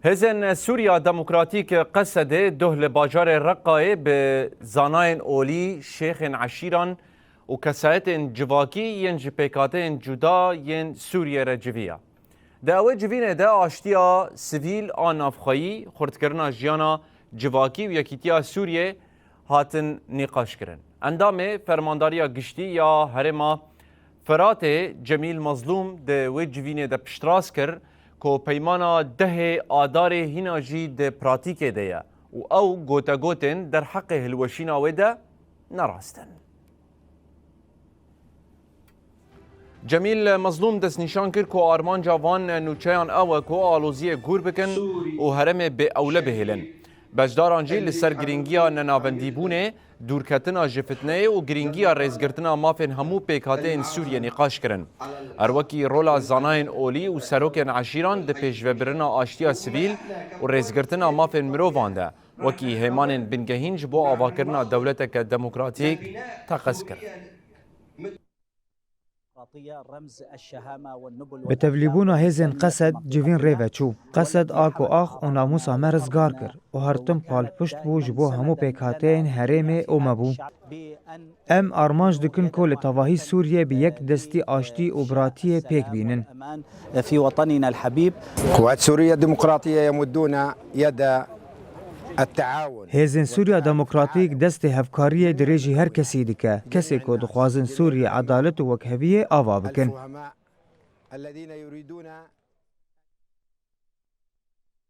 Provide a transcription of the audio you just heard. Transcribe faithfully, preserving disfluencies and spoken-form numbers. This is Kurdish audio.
Hêzên Sûriya Demokratîk, Qesedê, doh li bajarê Reqayê bi zanayên olî, şêxên eşîran û kesayetên civakî yên ji pêkhateyên cuda yên Sûriyê re civiya. Di ewê civînê de aştiya sivîl a navxweyî, xurtkirina jiyana civakî û yekîtiya Sûriyê hatin nîqaşkirin. Endamê Fermandariya Giştî ya Herêma Firatê Cemîl Mezlûm di wê civînê de piştrast kir ku peymana dehê Adarê hîna jî di pratîkê de ye û ew gotegotên derheqê hilweşîna wê de ne rast in. Cemîl Mezlûm destnîşan kir ku armanca van nûçeyan ew e ku aloziyê kûr bikin û herêmê bi ewle bihêlin. Beşdaran jî li ser girîngiya nenavendîbûnê, dûrketina ji fitneyê û girîngiya rêzgirtina mafên hemû pêkhateyên Sûriyê nîqaş kirin. Her wekî rola zanayên olî û serokên eşîran di pêşvebirina aştiya sivîl û rêzgirtina mafên mirovan de, wekî hêmanên bingehîn ji bo avakirina dewleteke demokratîk teqez kirin. Bi tevlîbûna hêzên Qesed civîn rê ve çû. Qesed a ku ax û namûsa me rizgar kir û her tim palpişt bû ji bo hemû pêkhateyên herêmê û me bû. Em armanc dikin ku li tevahî Sûriyê bi yek destî aştî û biratiyê pêk bînin. في وطننا الحبيب. قوات سوريا الديمقراطية يمدون يد التعاون. Hêzên Sûriya Demokratîk destê hevkariyê dirêjî her kesî dike. Kesê ku dixwazin Sûriyê edalet û wekheviyê ava bikin. الذين يريدون